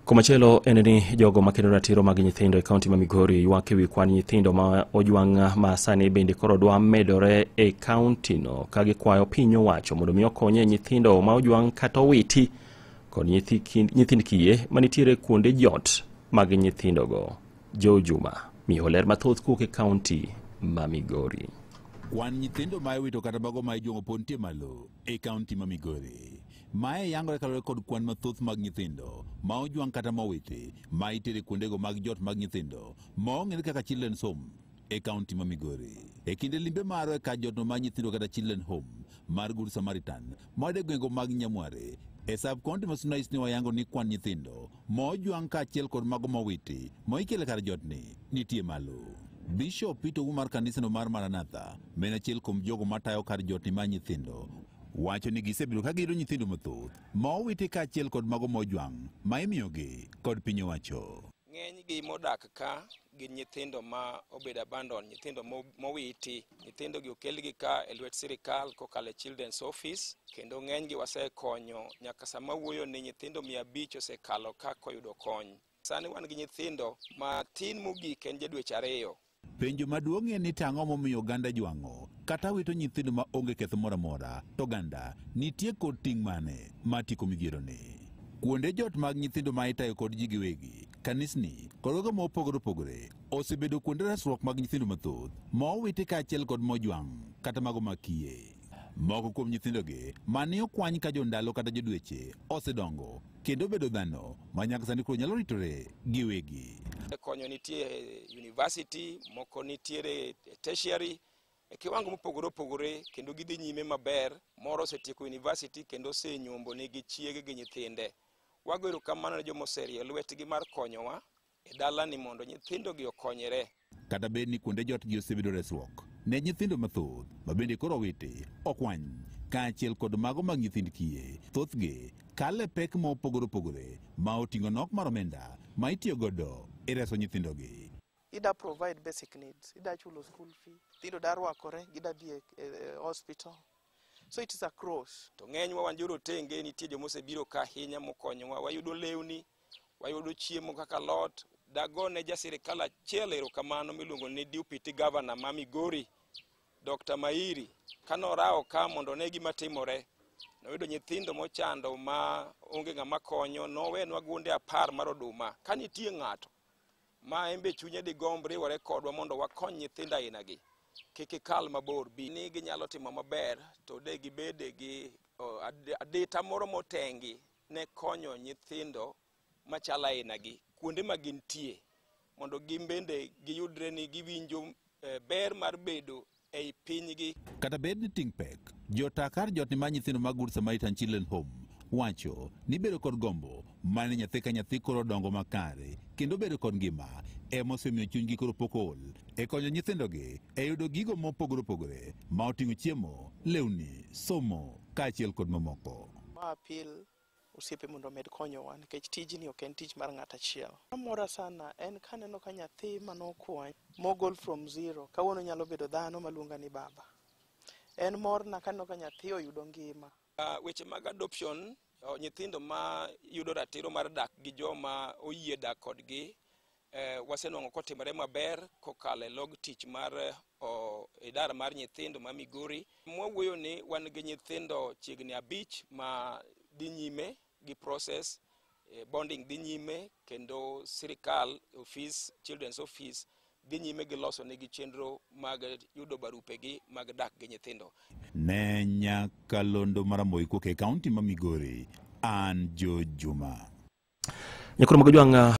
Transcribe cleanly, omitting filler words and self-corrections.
Komachielo en ni jogo makedo ratiro mag nyithindo e kaunti ma Migori ywak ewi kwan nyithindo ma ojwang' ma sani bende koro dwa medore e kaunti no, ka gikwayo piny owacho mondo mi okonye nyithindo ma ojwang' kata owiti kod nyithind kiye manitiere kuonde jot mag nyithindogo. Joe Juma miyo ler mathoth kowuok e kaunti ma Migori. Kwan nyithindo ma iwito kata mago ma ijwang'o pod nitie malo e kaunti ma Migori. Mae yangore kaluwore kod kwan mathoth mag nyithindo ma ojwang' kata ma owiti ma itere kuondego mag jot mag nyithindo ma ong'ere kaka Children's Home e kaunti ma Migori. E kinde limbe marwa e kar jotno mar nyithindo kata Children Home mar Good Samaritan ma e gwenge mag Nyamware e sub county ma Suna East ne wayango ni kwan nyithindo ma ojwang' kaachiel kod mago ma owiti ma ikelo e kar jotni nitie malo. Bishop Peter Ouma mar kanisano mar Maranatha, ma en achiel kuom jogo matayo kar jotni mar nyithindo, wacho ni gisebedo ka giyudo nyithindo mathoth ma owiti kaachiel kod mago ma ojwang' ma imiyogi kod piny owacho. Ng'eny gi modak ka gin nyithindo ma obedo abandon, nyithindo mowiti. Nyithindo gi okelgi ka e lwet sirikal kokalo e Children's Office, kendo ng'eny gi wasekonyo nyaka sama wuoyo ni nyithindo 500 osekalo ka koyudo kony. Sani wan gi nyithindo matin mogik en ja dweche 2. Penjo maduong' en ni tang'o momiyo oganda jwang'o kata wito nyithindo ma onge ketho moro amora, to oganda nitie kod ting' mane mar tieko midhieroni. Kuonde jot mag nyithindo ma itayo kod ji giwegi, kanisni kod gogo mopogore opogore osebedo kuonde resruok mag nyithindo mathoth ma owiti kaachiel kod mojwang' kata mago mag kiye. Moko kuom nyithindogi mane okwany ka jondalo kata jodweche osedongo kendo bedo dhano ma nyaka sani koro nyalo ritore giwegi. Konyo nitie university, moko nitiere tertiary, e kiwango mopogore opogore, kendo gidhi nyime maber. Moro osetieko university kendo osenyombo nigi chiege gi nyithinde. Wago erokamano ne joma oserie lwetgi mar konyowa e dalani mondo nyithindogi okonyre. Kata bed ni kuonde jotgi osebedo resruok ne nyithindo mathoth ma bende koro owiti, okwany, kaachiel kod mago mag nyithind kiye, thothgi kalo e pek ma opogore opogore ma oting'o nok mar omenda ma itiyo godo e reso nyithindogi. Ida provide basic needs, ida chulo school fee, nyithindo da rwakore, gida dhi e hospital. So it is a cross. To ng'enywa wan jorotenge, nitie joma osebiro ka ahinya mokonyowa. Wayudo lewni, wayudo chiemo kaka alot. Dagone ja sirikal achiel erokamano miluongo ni Deputy Governor ma Migori, Dr. Mairi. Kanorawo ka mondo one gima timore, noyudo nyithindo mochando ma onge ng'ama konyo, nowenwa gunde 10 mar oduma. Ka nitie ng'ato ma en be chunye digomb riwore kodwa mondo wakony nyithindo ainagi, kik ikal mabor, bi ni ginyalo timo maber to de gibede gi adita moro motengi ne konyo nyithindo machalo ainagi kuonde ma gintie, mondo gin bende giyudre ni giwinjo ber mar bedo ei pinygi. Kata bed ni ting' pek, jota kar jotni mar nyithindo mag Good Samaritan Children Home wacho ni bedo kod gombo mane nyathi ka nyathi koro dongo makare kendo bedo kod ngima ema osemiyo chunygi koro pok ool e konyo nyithindogi e yudo gigo mopogore opogore ma oting'o chiemo, lewni, somo kaachiel kod mamoko. Ma appeal osiepe mondo omed konyowa nikech tijni ok en tich mar ng'ato achiel. Mora sana en kaneno ka nyathi manokwany mogol from zero kawuono nyalo bedo dhano maluonga ni baba. En morna kaneno ka nyathi oyudo ngima. Weche mag adoption, nyithindo ma yudo ratiro mar dak gi joma oyie dak kodgi, wasenwang'o kotimore maber kokalo e log tich mar idara mar nyithindo ma Migori. Mwawuoyo ni wan gi nyithindo chiegni 5 ma dhi nyime gi process, bonding dhi nyime, kendo sirikal office, Children's Office dhi nyime gi loso negi chenro mag yudo barupegi mag dak gi nyithindo. Ne Nyakalondo mar Moi kowuok e kaunti ma Migori, an Joe Juma. Nyakoro mag Ojwang'.